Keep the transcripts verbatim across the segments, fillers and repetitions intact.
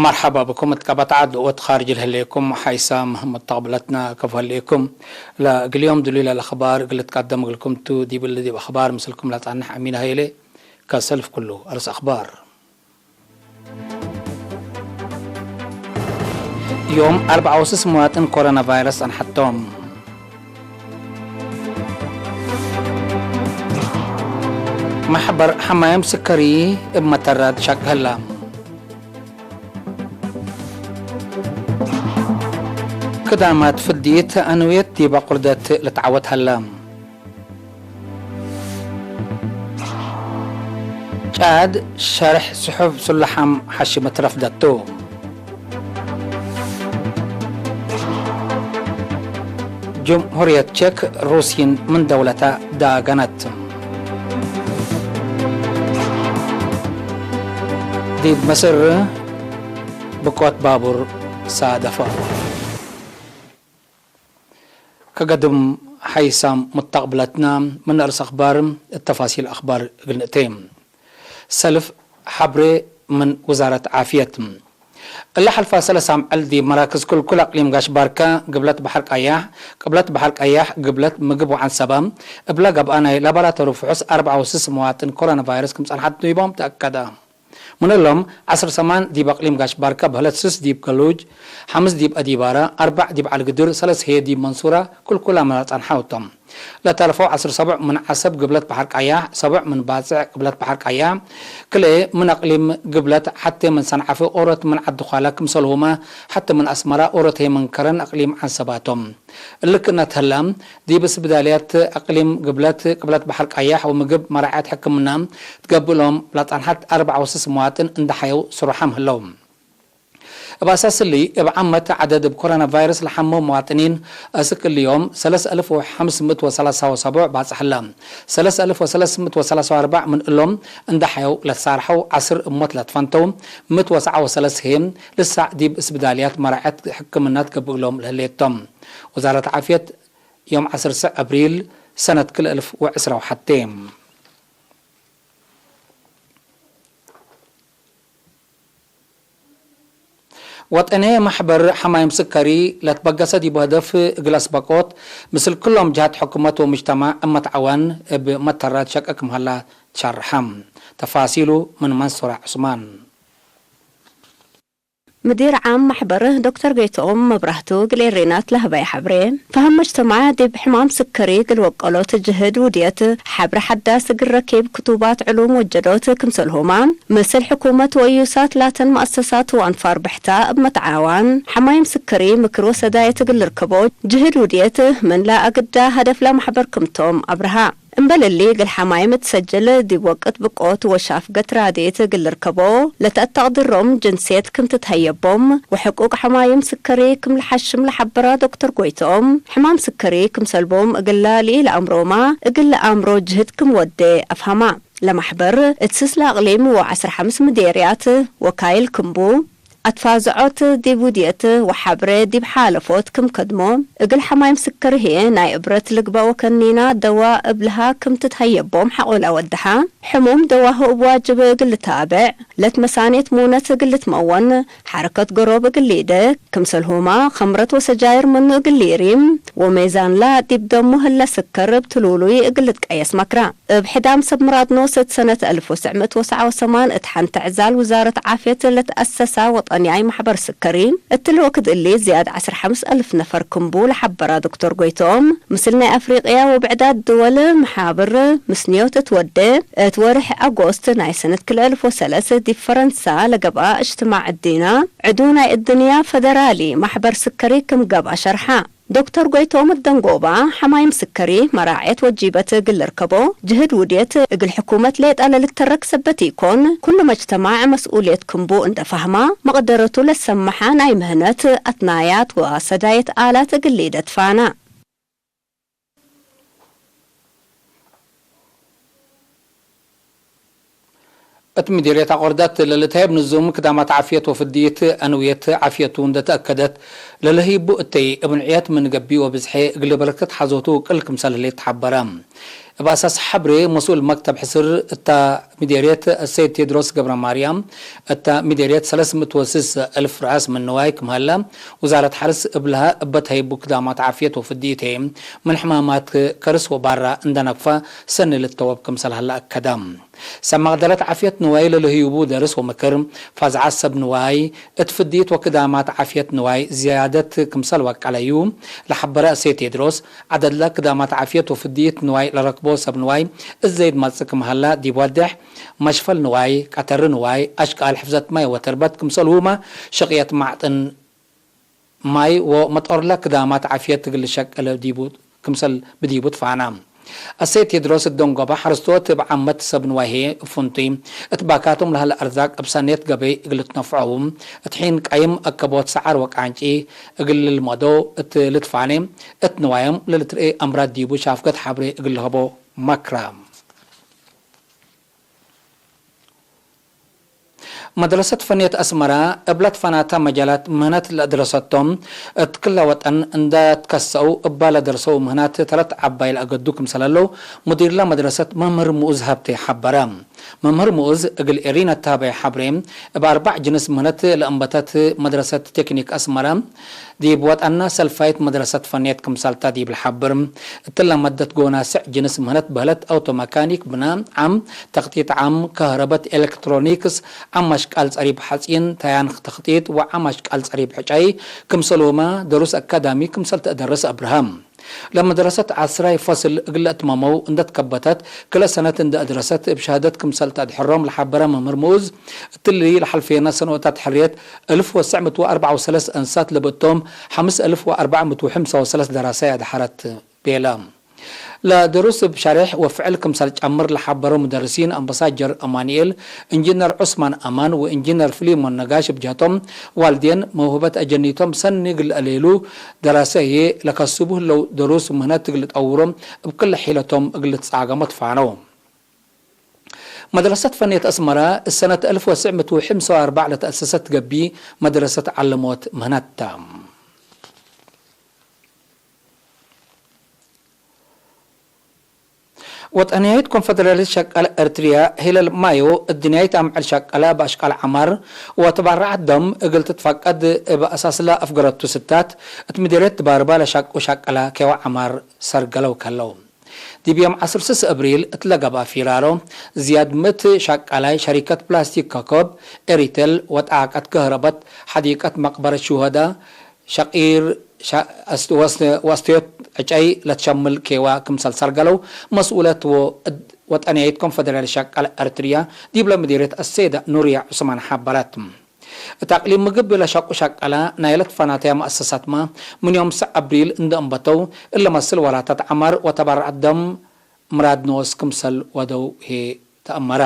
መርሐባ ብኩም እት ቀበት ዐድ ወእት ካርጅ ለህሌኩም ሓይሳም ሙተቅብለትና ከፎ ህሌኩም። ለእግል ዮም ድሉይ ለለአኽባር እግል ልትቀደም እግልኩም ቱ። ዲብ እሊ ዲብ አኽባር ምስልኩም ለጸንሕ አሚን ሀይሌ። ከሰልፍ ኩሉ አርስ አኽባር። ዮም አርበዕ ወስስ መዋጥን ኮሮና ቫይረስ ጸንሐቶም። መሕበር ሐማይም ስከሪ እብ መተራድ ሸቅ ህላ። ክዳማት ፍዲት አንዌት ዲብ አቁርደት ልትዓወት ሀላ። ጫድ ሸርሕ ስሑብ ሱላሓም ሐሽመት ረፍደቱ። ጅምሁርየት ቼክ ሩሲን ምን ደውለታ ዳገነት። ዲብ መስር ብቆት ባቡር ሳደፈ። ከገድም ሐይሳም ሙተቅብለትና ምን አርስ አኽባር እት ተፋሲል አኽባር እግል ንእቴ። ሰልፍ ሐብሬ ምን ውዛረት ዓፍየት። እለ ሐልፋ ሰለስ አምዕል ዲብ መራክዝ ክልኩል አቅሊም ጋሽ ባርካ፣ ግብለት በሐር ቀያሕ፣ ቅብለት በሐር ቀያሕ፣ ግብለት ምግብ ወዐንሰበ እብለ ገብአ ናይ ላቦራቶሪ ፍሑስ አርበዕ ወስስ መዋጥን ኮሮና ቫይረስ ክም ጸንሐት ዲቦም ተአከደ። ምን እሎም ዐስር ሰማን ዲብ አቅሊም ጋሽ ባርካ፣ በህለት ስስ ዲብ ገሉጅ፣ ሐምስ ዲብ አዲባረ፣ አርበዕ ዲብ ዐልግድር፣ ሰለስ ህዬ ዲብ መንሱራ ክልኩል አመረ ጸንሐው ቶም። ለተርፈው ዐስር ሰቡዕ ምን ዐሰብ ግብለት በሐር ቀያሕ፣ ሰቡዕ ምን ባጽዕ ግብለት በሐር ቀያሕ፣ ክልኤ ምን አቅሊም ግብለት ሐቴ ምን ሰንዓፈ ኦሮት ምን ዐዲ ኳላ ክምሰልሁመ ሐቴ ምን አስመራ ኦሮት ህዬ ምን ከረን አቅሊም ዐንሰባቶም። እሊ ክእነ ተህለ፣ ዲብ ስብዳልያት አቅሊም ግብለት፣ ቅብለት በሐር ቀያሕ ወምግብ መራዐት ሕክምና ትገብእ እሎም ለጸንሐት አርበዕ ወስስ መዋጥን እንደ ሐየው ስሩሓም ህለው። እብ አሳስ እሊ፣ እብ ዓመት ዐደድ እብ ኮሮና ቫይረስ ለሐመው መዋጥኒን አስክ እሊ ዮም ሰለስ አልፍ ወሐምስ ምእት ወሰላሳ ወሰቡዕ ባጽሕ ህለ። ሰለስ አልፍ ወሰለስ ምእት ወሰላሳ ወአርበዕ ምን እሎም እንደ ሐየው ለትሳርሐው፣ ዐስር እብ ሞት ለትፈንተው፣ ምእት ወሰዓ ወሰለስ ህዬ ልሳዕ ዲብ ስብዳልያት መራዐት ሕክምና ትገብእ እሎም ለህሌቶም። ወዛረት ዓፍየት፣ ዮም ዐስር ሰዕ አብሪል ሰነት ክልኤ አልፍ ወዕስራ ወሐቴ። ወጠኔ መሕበር ሐማይም ስከሪ ለትበገሰ ዲቡ ህደፍ እግል አስበቆት፣ ምስል ክሎም ጀሃት ሕኩመት ወሙጅተማዕ እመትዓወን እብ መተራድ ሸቀ ክም ሀላ ትሸርሐ። ተፋሲሉ ምን መንሱራ ዑስማን። ምዲር ዓም መሕበር ዶክተር ጎይትኦም መብራህቱ እግል ኤሬናት ለሀበየ ሐብሬ፣ ፈሀም መጅተማዕ ዲብ ሕማም ስከሪ እግል ወቀሎት ጅህድ ውድየት ሐብሬ ሐዳስ እግል ረኬብ ክቱባት ዕሉም ወጀዶት ክምሰልሁመ፣ ምስል ሕኩመት ወእዩሳት ላተን መአሰሳት ወአንፋር ብሕታ እብ መትዓዋን ሐማይም ስከሪ ምክር ወሰዳየት እግል ልርከቦ ጅህድ ውድየት ምን ለአግዳ ሀደፍ ለመሕበር ክምቶም አብርሃ። እምበል እሊ፣ እግል ሐማይም እት ሰጅል ዲብ ወቅት ብቆት ወሻፍገት ራድየት እግል ልርከቦ ለተአተቅድሮም ጅንስየት ክም ትትሀየቦም ወሕቁቅ ሐማይም ስከሪ ክም ለሐሽም ለሐበራ ዶክተር ጎይትኦም፣ ሕማም ስከሪ ክምሰልቦም እግላ ለኢለአምሮማ፣ እግል ለአምሮ ጅህድ ክም ወዴ አፍሀማ። ለመሕበር እት ስስ ለአቅሊም ወዐስር ሐምስ ምዴርያት ወካይል ክምቡ፣ አትፋዝዖት ዲብ ውድየት ወሐብሬ ዲብ ሓለፎት ክም ከድሞ፣ እግል ሐማይም ስከሪ ህዬ ናይ እብረት ልግበእ ወከኒና ደዋ እብ ለሃ ክም ትትሀየቦም ሐቆለ ወደሐ። ሕሙም ደዋሁ እብ ዋጅብ እግል ልታብዕ፣ ለትመሳኔት ሙነት እግል ልትመወን፣ ሐረከት ገሮብ እግል ሊደ፣ ክምሰልሁማ ከምረት ወሰጃይር ምኑ እግል ሊሪም፣ ወሜዛንላ ዲብ ደሙ ህለ ስከር እብ ትሉሉይ እግል ልትቀየስ መክረ። እብ ሕዳም ሰብ ምራድ ኖስ እት ሰነት አልፍ ወትሰዕ ምእት ወሰዓ ወሰማን እት ሐንቲ ዕዛል ውዛረት ዓፍየት ለተአሰሳ ወጠንያይ መሕበር ስከሪ፣ እትሊ ወክድ እሊ ዝያድ ዐስር ሐምስ አልፍ ነፈር ክምቡ ለሐበራ ዶክተር ጎይትኦም፣ ምስል ናይ አፍሪቅያ ወብዕዳት ድወል መሓብር ምስንዮት እት ወዴ፣ እት ወርሕ አጎስት ናይ ሰነት ክልኤ አልፍ ወሰለስ ዲብ ፈረንሳ ለገብአ እጅትማዕ እዲና፣ ዕዱ ናይ እድንያ ፈደራሊ መሕበር ስከሪ ክም ገብአ ሸርሐ። ዶክተር ጎይትኦም እት ደንጎባ፣ ሐማይም ስከሪ መራዕየት ወጂበት እግል ልርከቦ ጅህድ ውድየት እግል ሕኩመት ሌጠ ለልተረክ ሰበት ኢኮን፣ ኩሉ መጅተማዕ መስኡልየት ክምቡ እንደ ፋህማ፣ መቅደረቱ ለሰመሐ ናይ ምህነት አትናያት ወሰዳየት አላት እግል ሊደትፋና። እት ምዲርየት አቆርደት ለልትሀየብ ንዙም ክዳማት ዓፍየት ወፍድይት አንውየት ዓፍየቱ እንደ ተአከደት ለልህይቡ እተይ፣ እብ ንዕየት ምን ገብእ ወብዝሐ እግል በረከት ሐዞቱ ውቅል ክምሰል ህሌት ተሐበረ። እብ አሳስ ሐብሬ መስኡል መክተብ ሕስር እታ ምዴርየት ሰይድ ቴድሮስ ገብረማርያም፣ እታ ምዴርየት ሰለስ ምእት ወስስ እልፍ ረአስ ምን ንዋይ ክም ሀለ፣ ውዛረት ሐርስ እብልሀ እበ ተህይቡ ክዳማት ዓፍየት ወፍድዩ ተ፣ ምን ሕማማት ከርስ ወባራ እንደ ነክፈ ሰኒ ልተወብ ክምሰል ሀለ አከደ። ሰብ መቅደረት ዓፍየት ንዋይ ለልህዩቡ ደርስ ወምክር፣ ፋዝዓት ሰብ ንዋይ እት ፍድይት ወክዳማት ዓፍየት ንዋይ ዝያደት ክምሰል ወቀለዩ ለሐበረ እሴ ቴድሮስ፣ ዐደድለ ክዳማት ዓፍየት ወፍድይት ንዋይ ለረክቦ ሰብ ንዋይ እት ዘይድ መጽእ ክም ሀለ ዲብ ወዴሕ፣ መሽፈል ንዋይ፣ ቀተሪ ንዋይ፣ አሽቃል ሕፍዘት ማይ ወተርበት ክምሰልሁመ ሸቅየት ማዕጥን ማይ ወመጦርለ ክዳማት ዓፍየት እግል ልሸቅል ዲቡ ክምሰል ብዲቡ ትፋና። አሰይድ ቴድሮስ እት ደንጎበ ሐረስቶት እብ ዓመት ሰብ ንዋይ ህዬ እብ ፍንቱይ እት ባካቶም ለሀለ አርዛቅ እብ ሰኔት ገበይ እግል ልትነፍዐው፣ እት ሒን ቀይም አከቦት ሰዓር ወቃንጪ እግል ልልመዶ እት ልትፋኔ፣ እት ንዋዮም ለልትርኤ አምራድ ዲቡ ሻፍገት ሐብሬ እግል ልሀቦ መክረ። መድረሰት ፈንየት አስመረ እብ ለትፈናተ መጃላት ምህነት ለአድረሰቶም፣ እት ክለ ወጠን እንደ ትከሰአው እበ ለደርሰው ምህናት ተረት ዐባይ ለአገዱ ክምሰል ዐለው፣ ሙዲርለ መድረሰት መምህር ምኡዝ ሀብቴ ሐበረ። መምህር ምኡዝ እግል ኤሪና ተሀበየ ሐብሬ፣ እብ አርበዕ ጅንስ ምህነት ለአንበተት መድረሰት ቴክኒክ አስመረ፣ ዲብ ወጠና ሰልፋይት መድረሰት ፈንየት ክምሰልታ ዲብ ለሐብር፣ እትለ መደት ጎናስዕ ጅንስ ምህነት በህለት አውቶ መካኒክ፣ ብና ዓም፣ ተክጢጥ ዓም፣ ከህረበት፣ ኤሌክትሮኒክስ፣ ዓም አሽቃል ጸሪብ ሐጺን፣ ተያን ተክጢጥ ወዓም አሽቃል ጸሪብ ዕጨይ ክምሰልሁመ ደሩስ አካዳሚ ክምሰል ተአደርስ አብርሀ። ለመድረሰት ዐስራይ ፈስል እግል ለአትመመው እንደ ትከበተት፣ ክለ ሰነት እንደ አድረሰት እብ ሸሃደት ክምሰል ተአድሕሮም ለሐበረ መምህር ምኡዝ፣ እትሊ ለሐልፌነ ሰንኦታት ሕርየት እልፍ ወትሰዕ ምእት ወአርበዕ ወሰለስ አንሳት ለብእቶም፣ ሐምስ እልፍ ወአርበዕ ምእት ወሐምሳ ወሰለስ ደራሳይ አድሐረት ቤለ። ለደሩስ እብ ሸሬሕ ወፍዕል ክምሰል ጨምር ለሐበረው ሙደርሲን አምበሳጀር አማንኤል፣ እንጂነር ዑስማን አማን ወእንጂነር ፍሊሞን ነጋሽ እብ ጀህቶም፣ ዋልዴን መውህበት አጀኒቶም ሰኒ እግል ለአሌሉ ደራሰ ህዬ ለከስቡ ህለው ደሩስ ምህነት እግል ልጠውሮ እብ ክለ ሒለቶም እግል ልትጻገሞ ትፋነው። መድረሰት ፈንየት አስመረ እት ሰነት እልፍ ወትሰዕ ምእት ወሐምሳ ወአርበዕ ለተአሰሰት ገብእ መድረሰት ዐለሞት ምህነት ተ። ወጠንያይት ኮንፈደራሊት ሸቀለ ኤርትርያ ሂለል ማዮ፣ እድንያይት አምዕል ሸቀለ እብ አሽቃል ዐማር ወተባረዐት ደም እግል ትትፈቀድ እብ አሳስለ አፍገረቱ ስታት፣ እት ምዴርየት ድባርባ ለሸቁ ሸቀለ ኬዋ ዐማር ሰርገለው ከለው። ዲብ ዮም ዐስር ስስ እብሪል እት ለገብአ ፊራሮ፣ ዝያድ ምእት ሸቀላይ ሸሪከት ፕላስቲክ ከኮብ፣ ኤሪቴል ወጣቀት ከህረበት፣ ሐዲቀት መቅበረት ሹሀዳ፣ ሸቂር ሸ-፣ አስ-፣ ወስ-፣ ወአስተዮት ዕጨይ ለትሸምል ኬዋ ክምሰል ሰርገለው መስኡለት ወ-፣ ወጠንያይት ኮንፈደራል ሸቀለ ኤርትርያ ዲብለ ምዲርየት አሰይደ ኑርያ ዑስማን ሐበረት። እት አቅሊም ምግብ ለሸቁ ሸቀለ ናይለ ትፈናተያ መአሰሳትመ ምን ዮም ሰዕ አብሪል እንደ እንበተው እለ መስል ወላታት ዐማር ወተበረዐት ደም ምራድ ኖስ ክምሰል ወደው ህዬ ተአመረ።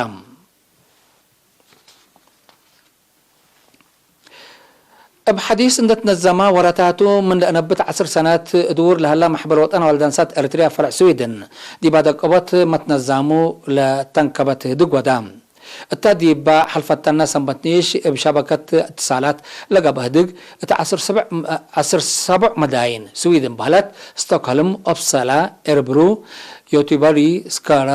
እብ ሐዲስ እንደ ትነዘመ ወረታቱ፣ ምን ለአነብት ዐስር ሰነት እድውር ለሀላ መሕበር ወጠን ወልድ አንሳት ኤርትርያ ፈርዕ ስዊድን፣ ዲብ አደቀቦት መትነዛሙ ለተንከበት ህድግ ወዳ። እተ ዲባ ሐልፈተነ ሰንበት ኒሽ እብ ሸበከት እትሳላት ለገብአ ህድግ፣ እት ዐስር ሰብዕ፣ ዐስር ሰቡዕ መዳይን ስዊድን በህለት፣ ስቶክሆልም፣ ኦፕሳላ፣ ኤርብሩ፣ ዮቲበሪ፣ ስካራ፣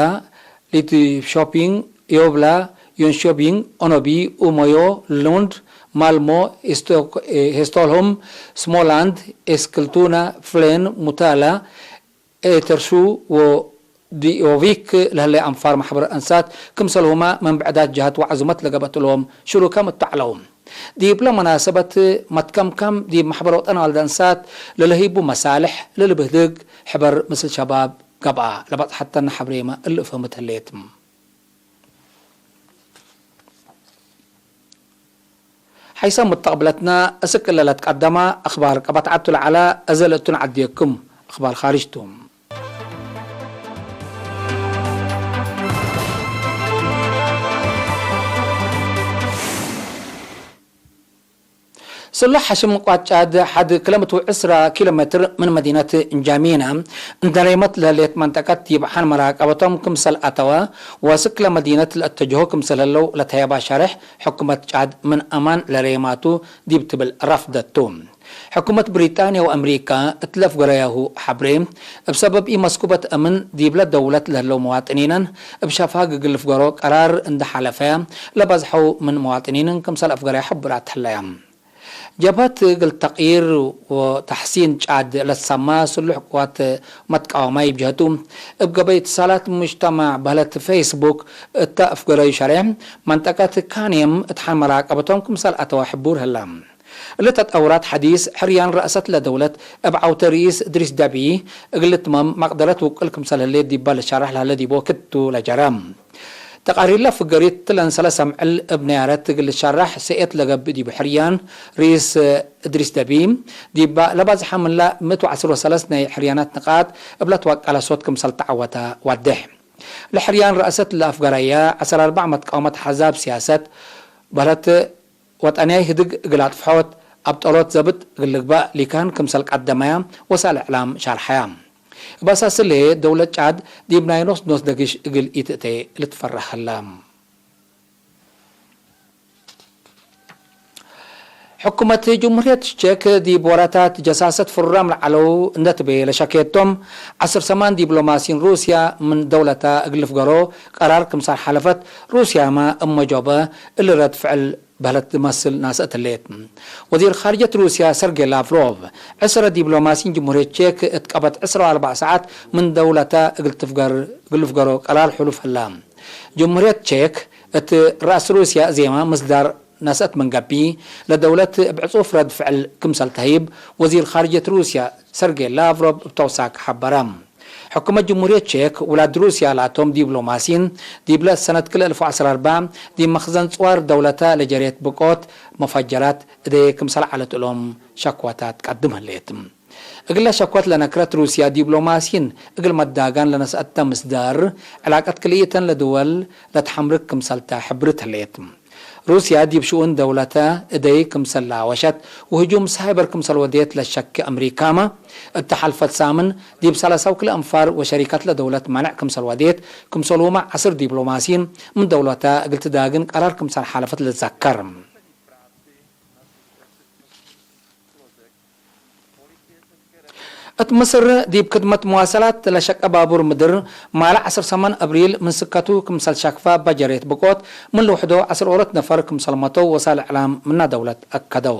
ሊትሾፒንግ፣ ዮብላ፣ ዮንሾቢንግ፣ ኦኖቢ፣ ኡሞዮ፣ ሉንድ፣ ማልሞ፣ ስቶክ-፣ ስቶልሆም፣ ስሞላንድ፣ ኤስክልቱና፣ ፍሌን፣ ሙታላ፣ ኤተርሱ ወዲዮቪክ ለህለ አንፋር ማሕበር አንሳት፣ ክምሰልሁመ ምን ብዕዳት ጀሃት ወዐዙመት ለገብአት እሎም ሽሩከም እተዕለው። ዲብለ መናሰበት መትከምከም፣ ዲብ ማሕበር ወጠን ወልድ አንሳት ለለህይቡ መሳልሕ ለልብህድግ ሕበር ምስል ሸባብ ገብአ። ለበጽሐተነ ሐብሬመ እሊ ፍህምት ህሌት። ሐይሰ ሙተቅብለትነ እስክ እለ ለትቀደመ አክባር ቀበትዐቱ ለዐለ፣ እዘ ለእቱን ዐዴኩም አክባር ካርጅ ቱ። ስሉሕ ሐሽም ቋጫድ ሐድ ክለ ምእት ወዕስራ ኪሎ ሜትር ምን መዲነት እንጃሚና እንደ ሬመት ለህሌት መንጠቀት ዲብ ሐን መራቀበቶም ክምሰል አተወ ወስክ ለመዲነት ለአተጅሆ ክምሰል ህለው ለተየባ ሸርሕ ሕኩመት ጫድ ምን አማን ለሬማቱ ዲብ ትብል ረፍደቱ። ሕኩመት ብሪጣንያ ወአምሪካ እት ለፍገረያሁ ሐብሬ፣ እብ ሰበብ ኢመስኩበት አምን ዲብለ ደውለት ለህለው መዋጥኒነን እብ ሸፋግ እግል ልፍገሮ ቀራር እንደ ሐለፈያ፣ ለበዝሐው ምን መዋጥኒንን ክምሰል አፍገረያ ሕቡራት ህለያ። ጀብሀት እግል ተቅይር ወተሕሲን ጫድ ለትሰማ ስሉሕ ቅዋት መትቃወማይ እብ ጀህቱ፣ እብ ገበይ እትሳላት ሙጅተማዕ በህለት ፌስቡክ እተ አፍገረዩ ሸሬሕ መንጠቀት ካኔም እት ሐን መራቀበቶም ክምሰል አተወ ሕቡር ህላ። እሊ ተጠውራት ሐዲስ፣ ሕርያን ረአሰት ለደውለት እብ ዐውተ ርኢስ እድሪስ ደቢ እግል ልትመም መቅደረት ውቅል ክምሰል ህሌት ዲበ ልሸረሕ ለህለ ዲብ ወክድ ቱ ለጀረ። ተቃሪርለ ፍገሪት ለንሰለ ሰምዕል እብ ነያረት እግል ልሸረሕ ሰኤት ለገብእ ዲብ ሕርያን ርኢስ እድሪስ ደቢ፣ ዲበ ለባዝሐ ምንለ ምእት ወዐስር ወሰለስ ናይ ሕርያናት ንቃጥ እብ ለትወቀለ ሶት ክምሰል ተዐወተ ዋድሕ። ለሕርያን ረአሰት ለአፍገረየ ዐስር አርበዕ መትቃወመት አሕዛብ ሲያሰት በህለት ወጠንያይ ህድግ እግል አጥፍሖት፣ አብጠሎት ዘብጥ እግል ልግበእ ሊካን ክምሰል ቀደመያ ወሳእል እዕላም ሻርሐያ። እብ አሳስ ህሌ፣ ደውለት ጫድ ዲብ ናይ ኖስ ኖስ ደግሽ እግል ኢትእቴ ልትፈረህ ህላ። ሕኩመት ጅምሁርየት ቼክ ዲብ ወረታት ጀሳሰት ፍሩራም ለዐለው እንደ ትቤ ለሸኬቶም፣ ዐስር ሰማን ዲብሎማሲን ሩስያ ምን ደውለታ እግል ልፍገሮ ቀራር ክምሰል ሓለፈት፣ ሩስያመ እብ መጆበ እሊ ረድ ፍዕል በህለት ትመስል ናሰአት ህሌት። ወዚር ካርጀት ሩስያ ሰርጌ ላቭሮቭ፣ ዕስረ ዲብሎማሲን ጅምሁርየት ቼክ እት ቀበት ዕስራ ወአርበዕ ሰዓት ምን ደውለተ እግል ትፍገር፣ እግል ልፍገሮ ቀራር ሕሉፍ ህላ። ጅምሁርየት ቼክ እት ረአስ ሩስያ እዜመ ምስዳር ናሰአት ምን ገብእ፣ ለደውለት እብ ዕጹፍ ረድ ፍዕል ክምሰል ተህይብ ወዚር ካርጀት ሩስያ ሰርጌ ላቭሮቭ እብ ተውሳክ ሐበረ። ሕኩመት ጅምሁርየት ቼክ፣ ውላድ ሩስያ ላቶም ዲብሎማሲን፣ ዲብለ ሰነት ክልኤ አልፍ ወዐስር አርበዕ፣ ዲብ መክዘን ጽዋር ደውለተ ለጀሬት ብቆት መፈጀራት እዴ ክምሰል ዐለት እሎም ሸክወታት ቀድም ህሌት። እግለ ሸክወት ለነክረት ሩስያ ዲብሎማሲን እግል መዳጋን ለነስአተ ምስዳር፣ ዕላቀት ክልኢተን ለድወል ለትሐምርክ ክምሰልተ ሕብርት ህሌት። ሩስያ ዲብ ሽኡን ደውለተ እደይ ክምሰል ለአወሸት ወህጁም ሳይበር ክምሰል ወዴት ለሸክ አምሪካመ፣ እተ ሐልፈት ሳምን ዲብ ሰለሳው ክልኤ አንፋር ወሸሪከት ለደውለት መነዕ ክምሰል ወዴት፣ ክምሰሉመ ዐስር ዲብሎማሲን ምን ደውለተ እግል ትዳግን ቀራር ክምሰል ሓለፈት ልትዘከር። እት ምስር፣ ዲብ ክድመት መዋሰላት ለሸቀ ባቡር ምድር፣ ማለ ዐስር ሰማን አብሪል ምን ስከቱ ክምሰል ሸክፈ በጀሬት ብቆት፣ ምን ልውሕዶ ዐስር ኦሮት ነፈር ክምሰል መተው ወሳል እዕላም ምነ ደውለት አከደው።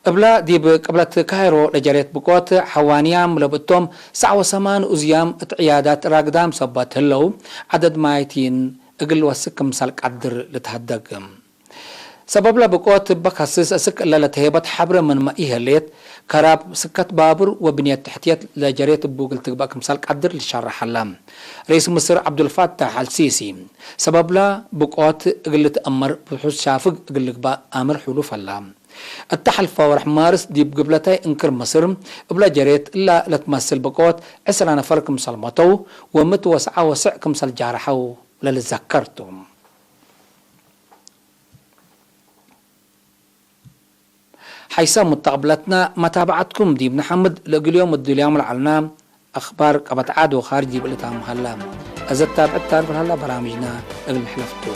እብለ ዲብ ቅብለት ካይሮ ለጀሬት ብቆት፣ ሐዋንያም ለብእቶም ሰዕ ወሰማን ኡዝያም እት ዕያዳት ራግዳም ሰበት ህለው፣ ዐደድ ማይቲን እግል ወስክ ክምሰል ቀድር ልትሀደግ። ሰበብለ ብቆት እበ ከስስ እስክ እለ ለተሄበት ሐብረ ምንመ ኢህሌት፣ ከራብ ስከት ባቡር ወብንየት ተሕትየት ለጀሬት እቡ እግል ትግበእ ክምሰል ቀድር ልትሸረሕ ሀለ። ርኢስ ምስር ዐብዱልፋታሕ አልሲሲ፣ ሰበብለ ብቆት እግል ልትአመር ብሑስ ሻፍግ እግል ልግበእ አምር ሕሉፍ ሀለ። እተ ሐልፈ ወርሕ ማርስ ዲብ ግብለታይ እንክር ምስር እብለ ጀሬት እላ ለትመስል ብቆት ዕስራ ነፈር ክምሰል መተው ወምት ወሰዓ ወስዕ ክምሰል ጃርሐው ለልዘከር ቱ። ሐይሰ ሙተቅብለትነ መታብዐትኩም ዲብ ነሐምድ፣ ለእግል ዮም እዱልያም ለዐልና አኽባር ቀበት ዐድ ወኻርጅ ዲብ እልታም ሀላ። እዘ ታብዕት ታርፍ ለሀላ በራምጅና እግል ንሕለፍ ቱ።